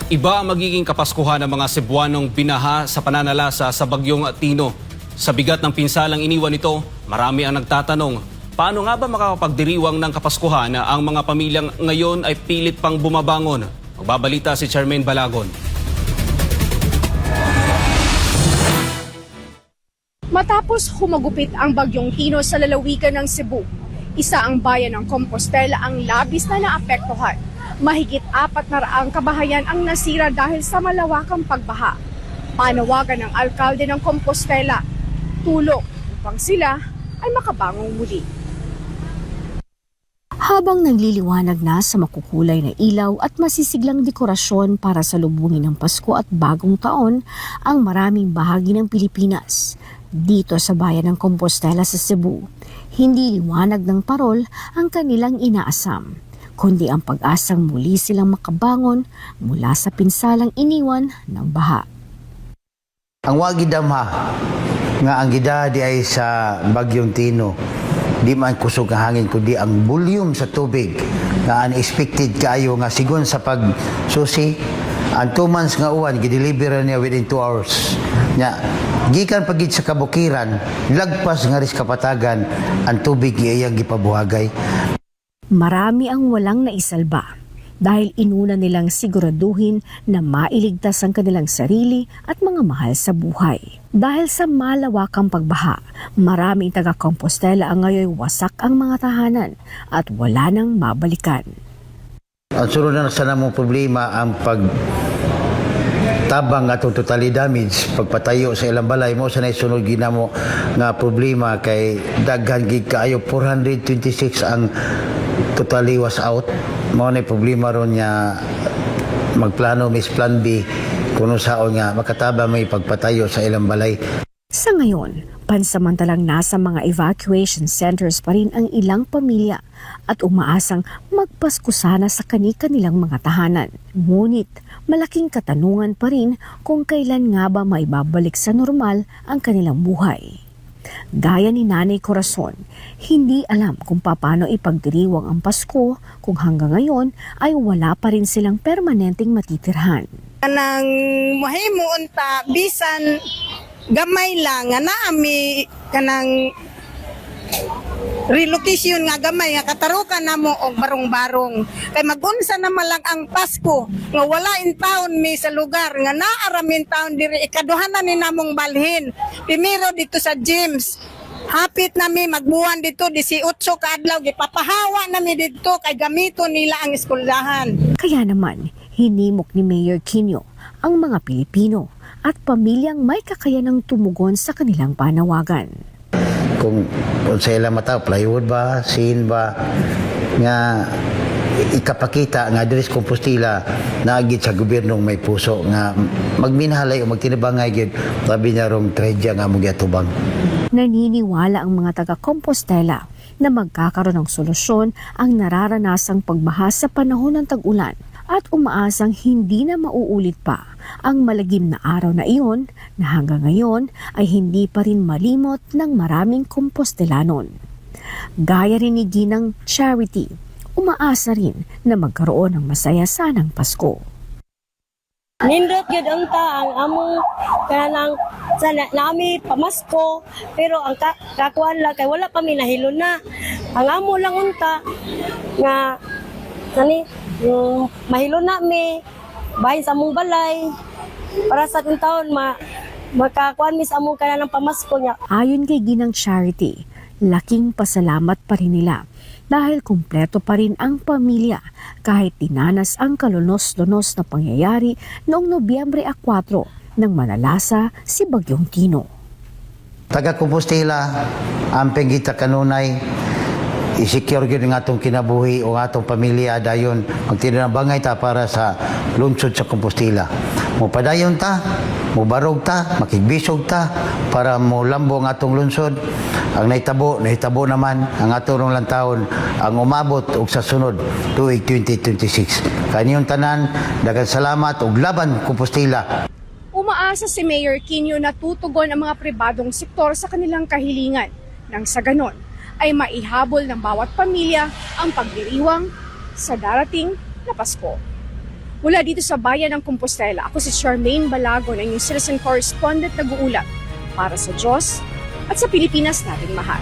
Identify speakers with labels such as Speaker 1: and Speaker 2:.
Speaker 1: Iba ang magiging kapaskuhan ng mga Cebuanong binaha sa pananalasa sa Bagyong Tino. Sa bigat ng pinsalang iniwan nito, marami ang nagtatanong, paano nga ba makakapagdiriwang ng kapaskuhan ang mga pamilyang ngayon ay pilit pang bumabangon? Magbabalita si Charmaine Balagon.
Speaker 2: Matapos humagupit ang Bagyong Tino sa lalawigan ng Cebu, isa ang bayan ng Compostela ang labis na naapektuhan. Mahigit 400 kabahayan ang nasira dahil sa malawakang pagbaha. Panawagan ng alkalde ng Compostela, tulong upang sila ay makabangong muli.
Speaker 3: Habang nagliliwanag na sa makukulay na ilaw at masisiglang dekorasyon para sa lubungin ng Pasko at Bagong Taon ang maraming bahagi ng Pilipinas, dito sa bayan ng Compostela sa Cebu, hindi liwanag ng parol ang kanilang inaasam, kundi ang pag-asang muli silang makabangon mula sa pinsalang iniwan ng baha.
Speaker 4: Ang wagi damha nga ang gida di ay sa Bagyong Tino, di man kusog ang hangin kundi ang volume sa tubig nga unexpected kaayo nga sigon sa pagsusi ang 2 months nga uwan, gideliver niya within 2 hours nya, gikan pagid sa kabukiran, lagpas nga ris kapatagan ang tubig iyang gipabuhagay.
Speaker 3: Marami ang walang naisalba dahil inuna nilang siguraduhin na mailigtas ang kanilang sarili at mga mahal sa buhay. Dahil sa malawakang pagbaha, maraming taga Compostela ang ngayon wasak ang mga tahanan at wala nang mabalikan.
Speaker 4: Ang sunod na sa namong problema ang pag tabang atong totally damage, pagpatayo sa ilang balay mo sa sunod ginamo nga problema kay daghan gid kaayo, 426 ang totally was out. Mao na problema ron nga magplano miss plan B kuno saon nga makataba may pagpatayo sa ilang balay.
Speaker 3: Sa ngayon, pansamantalang nasa mga evacuation centers pa rin ang ilang pamilya at umaasang magpasko sana sa kani-kanilang mga tahanan. Ngunit, malaking katanungan pa rin kung kailan nga ba maibabalik sa normal ang kanilang buhay. Gaya ni Nanay Corazon, hindi alam kung paano ipagdiriwang ang Pasko kung hanggang ngayon ay wala pa rin silang permanenteng matitirhan.
Speaker 5: Kanang mahimo unta bisan gamay lang nga naami kanang relocation nga gamay nga katarukan namo og barong-barong kay magunsa na man lang ang Pasko nga wala in taon mi sa lugar nga naaramin taon diri, ikaduha na ni namong balhin, primero dito sa James. Hapit nami magbuwan dito 18 ka adlaw, gipapahawa nami dito kay gamito nila ang eskwelahan.
Speaker 3: Kaya naman, hinimok ni Mayor Quinio ang mga Pilipino at pamilyang may kakayanang tumugon sa kanilang panawagan.
Speaker 4: Kung sa ilang mata, plywood ba, sin ba, nga ikapakita nga diri sa Compostela naagid sa gobyernong may puso nga magminhalay o magtinabangay gyud labi na rong trahedya nga among giatubang.
Speaker 3: Naniniwala ang mga taga Compostela na magkakaroon ng solusyon ang nararanasang pagbaha sa panahon ng tag-ulan at umaasang hindi na mauulit pa ang malagim na araw na iyon na hanggang ngayon ay hindi pa rin malimot ng maraming Compostelanon. Gaya rin ni Ginang Charity, umaasa rin na magkaroon ng masaya sanang Pasko.
Speaker 6: Nindot gyud unta ang among kanang sa na, nami pamasko, pero ang kakuan lang kay wala pa mi nahilon na. Ang amo lang unta nga kani yung mahilon na mi bahin sa among balay para sa atong taon ma makakuan mi sa among kanang pamasko niya.
Speaker 3: Ayon kay Ginang Charity, laking pasalamat pa rin nila dahil kumpleto pa rin ang pamilya kahit tinanas ang kalunos-lunos na pangyayari noong Nobyembre 4 nang manalasa si Bagyong Tino.
Speaker 4: Taga Compostela, amping kita kanunay, i-secure gyud ang atong kinabuhi o atong pamilya, dayon magtinabangay ta para sa lungsod sa Compostela. Mopadayon ta, mobarog ta, makigbisog ta para molambo ang atong lungsod. Ang nahitabo, nahitabo naman ang atong lantawon ang umabot og sa sunod tuig 2026. Kaniyong tanan, daghang salamat ug laban, Compostela.
Speaker 2: Umaasa si Mayor Quinio na tutugon ang mga pribadong sektor sa kanilang kahilingan. Nang sa ganon, ay maihabol ng bawat pamilya ang pagdiriwang sa darating na Pasko. Mula dito sa bayan ng Compostela, ako si Charmaine Balagon, ang inyong citizen correspondent, nag-uulat para sa Diyos at sa Pilipinas nating mahal.